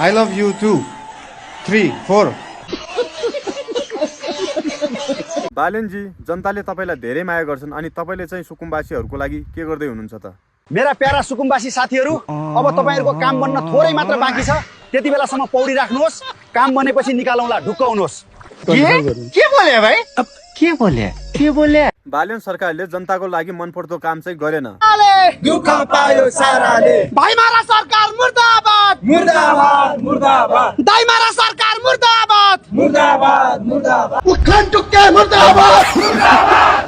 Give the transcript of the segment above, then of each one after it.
I love you to 3 4 बालेनजी, जनताले तपाईलाई धेरै माया गर्छन् अनि तपाईले चाहिँ सुकुम्बासीहरूको लागि के गर्दै हुनुहुन्छ त? मेरा प्यारा सुकुम्बासी साथीहरू, अब तपाईहरुको काम बन्न थोरै मात्र बाँकी छ। त्यति बेलासम्म पौडी राख्नुहोस्, काम बनेपछि निकालौँला, ढुक्क हुनुहोस्। के बोले भाइ? के बोले? बालेन सरकारले जनताको लागि मनपर्दो काम चाहिँ गरेन। दुःख पायो साराले। भाइमारा सरकार मुर्दाबाद मुर्दाबाद मुर्दाबाद। दाइमारा सरकार मुर्दाबाद मुर्दाबाद मुर्दाबाद। उखान टुक्के मुर्दाबाद मुर्दाबाद।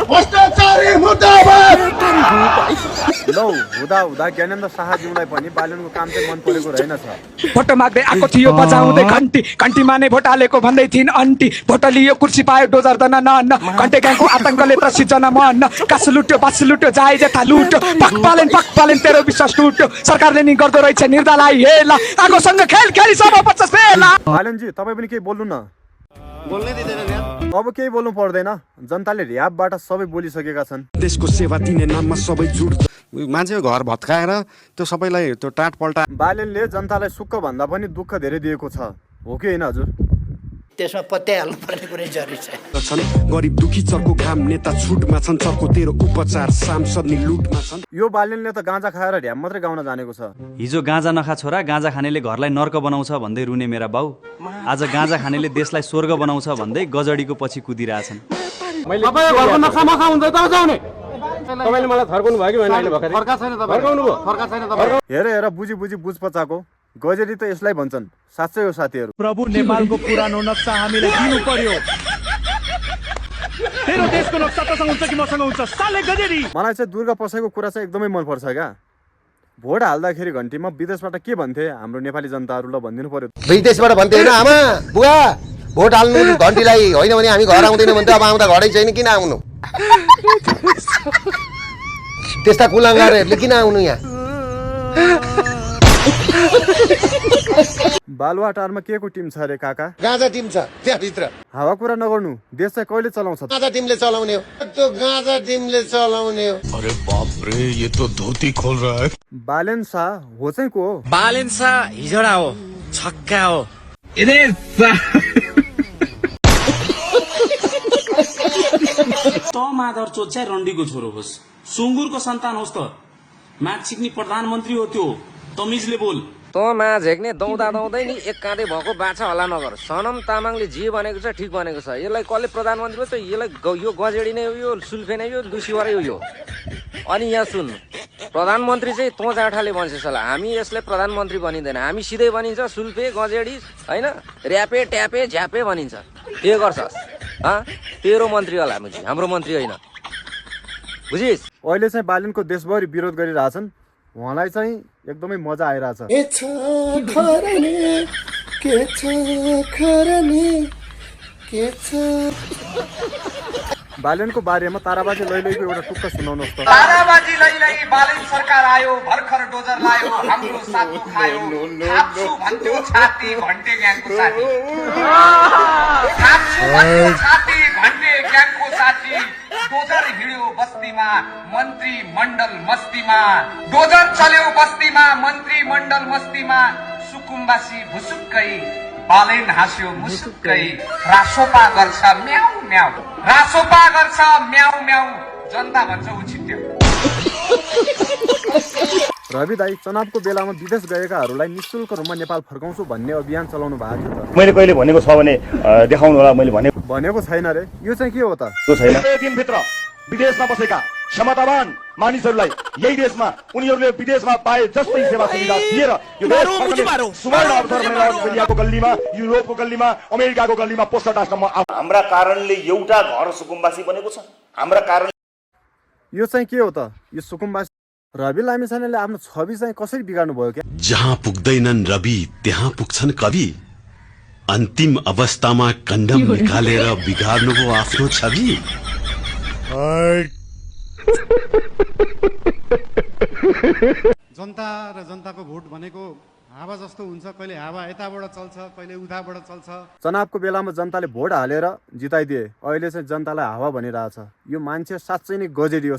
भ्रष्टाचारी मुर्दाबाद। लौ हुँदा हुँदा ज्ञानेन्द्र शाहज्यूलाई पनि बालेनको काम चाहिँ मन परेको रहेनछ। भोट माग्दै आएको थियो बजाउँदै घन्टी, घन्टीमा नै भोट हालेको भन्दै थिइन् अन्टी। भोट लियो कुर्सी पायो डोजर दन न घन्टे गाउँको आतंकले त सिर्जना मन। कास लुट्यो बास लुट्यो जाय जेठा लुट्यो। पक पालेन तेरो विश्वास टुट्यो। सरकारले नि गर्दो रहेछ निर्दलाई हेला। आगोसँग खेल खेली सब पर्छ फेला। बालेनजी, तपाई पनि केही बोल्नु न। बोल्नै दिँदैन नि। अब केही बोल्नु पर्दैन, जनताले र्याबबाट सबै बोलिसकेका छन्। देशको सेवा दिने नाममा सबै जुट। मान्छेको घर भत्काएर त्यो सबैलाई त्यो टाट पल्टा। बालेनले जनतालाई सुख भन्दा पनि दुःख धेरै दिएको छ, हो कि होइन हजुर? त्यसमा पत्याइहाल्नु पर्ने कुरै जरुरी छ। गरिब दुखी चर्को घाम नेता छुटमा छन्। चर्को तेरो उपचार सांसद नि लुटमा छन्। यो बालेनले त गाँजा खाएर ढ्याम मात्रै गाउन जानेको छ। हिजो गाँजा नखा छोरा, गाँजा खानेले घरलाई नर्क बनाउँछ भन्दै रुने मेरा बाउ, आज गाँजा खानेले देशलाई स्वर्ग बनाउँछ भन्दै गजडीको पछि कुदिरहेछन्। घरको नखामा हुन्छ त जाउने। तपाईले मलाई थर्काउनु भयो कि भएन? अहिले भर्खर फर्का छैन तपाईँ। फर्काउनु भयो? फर्का छैन तपाईँ। हेर बुझी बुझ पचाको गजडी त यसलाई भन्छन्। साँच्चै हो साथीहरू। प्रभु, नेपालको पुरानो नक्सा हामीले दिनु पर्यो। तेरो देशको नक्सा तसँग हुन्छ कि मसँग हुन्छ? साले गजडी। मलाई चाहिँ दुर्गा पसाईको कुरा चाहिँ एकदमै मन पर्छ क्या। भोट हाल्दाखेरि घन्टीमा विदेशबाट के भन्थे हाम्रो नेपाली जनताहरू, ल भनिदिनु पर्यो। विदेशबाट भन्थे होइन आमा बुवा भोट हाल्नु घन्टीलाई, होइन भने हामी घर आउँदैन भन्थ्यो। अब आउँदा घरै छैन, किन आउनु? त्यस्ता कुलाङ्गारहरूले किन आउनु यहाँ? बालुवाटारमा के को टिम छ अरे काका? गाँजा टिम छ त्यहाँभित्र। हावा कुरा नगर्नु, देश चाहिँ कहिले चलाउँछ? गाँजा टिमले चलाउने हो। त्यो गाँजा टिमले चलाउने हो। अरे बाप रे, ये तो धोती खोल रहा है। बालेन शाह हो चाहिँ को हो? बालेन शाह हिजडा हो, छक्का हो। त माधर चोट चाहिँ रन्डीको छोरो होस्, सुँगुरको सन्तान होस् त म्याच सिक्ने प्रधानमन्त्री हो त्यो। तमिजले बोल। त मा झेक्ने दौदा दौदै नि एक काँधे भएको बाछा हल्ला नगर। सनम तामाङले जे भनेको छ ठिक भनेको छ। यसलाई कसले प्रधानमन्त्री हो त? यसलाई यो गजेडी नै हो, यो सुल्फे नै, यो लुसिवरै हो यो। अनि यहाँ सुन, प्रधानमन्त्री चाहिँ तँ जाँठाले भन्छ सला। हामी यसलाई प्रधानमन्त्री बनिँदैन, हामी सिधै बनिन्छ सुल्फे गजेडी होइन, र्यापे ट्यापे झ्यापे बनिन्छ। के गर्छस्? तेरो मन्त्री होला मुजी, हाम्रो मन्त्री होइन, बुझिस्? अहिले चाहिँ बालेनको देशभरि विरोध गरिरहेछन्। उहाँलाई चाहिँ एकदमै मजा आइरहेछ। बालेनको बारेमा ताराबाजी लैलैको एउटा टुक्का सुनाउनुहोस् त। ताराबाजी लैलै बालेन सरकार आयो, भर्खर डोजर लायो, हाम्रो साथी खायो। थाप्छु भन्थ्यो छाती घन्टे ग्याङको साथी। थाप्छु भन्थ्यो छाती घन्टे ग्याङको साथी। डोजर हिँड्यो बस्तीमा, मन्त्री मण्डल मस्तीमा। डोजर चल्यो बस्तीमा, मन्त्री मण्डल मस्तीमा। सुकुम्बासी भुसुक्कै, बालेन हाँस्यो मुसुक्कै। रासोपा गर्छ म्याउ म्याउ, रासोपा गर्छ म्याउ म्याउ। जनता भन्छ उछिट्यो। रवि दाई, चुनावको बेलामा विदेश गएकाहरूलाई निशुल्क रूपमा नेपाल फर्काउँछु भन्ने अभियान चलाउनु भएको थियो त। मैले कहिले भनेको छ भने देखाउनु होला। मैले भनेको छैन रे, यो चाहिँ के हो त? त्यो छैन। दिनभित्र विदेशमा बसेका क्षमतावान मानिसहरूलाई यही देशमा उनीहरूले विदेशमा पाए जस्तै सेवा सुविधा दिएर यो देश फर्कने सुवर्ण अवसर भनेर अस्ट्रेलियाको गल्लीमा, युरोपको गल्लीमा, अमेरिकाको गल्लीमा पोस्टर टास्न म हाम्रा कारणले एउटा घर सुकुम्बासी बनेको छ। हाम्रा कारण यो चाहिँ के हो त? यो सुकुम्बासी रवि लामिछानेले आफ्नो छवि चाहिँ कसरी बिगार्नु भयो क्या? जहाँ पुग्दैनन् रवि त्यहाँ पुग्छन् कवि। अन्तिम अवस्थामा कन्डम निकालेर बिगार्नुभयो आफ्नो छवि। जनता र जनताको भोट भनेको हावा जस्तो हुन्छ। कहिले हावा यताबाट चल्छ, कहिले उताबाट चल्छ। चुनावको बेलामा जनताले भोट हालेर जिताइदिए, अहिले चाहिँ जनतालाई हावा भनिरहेछ। यो मान्छे साँच्चै नै गजेडी हो।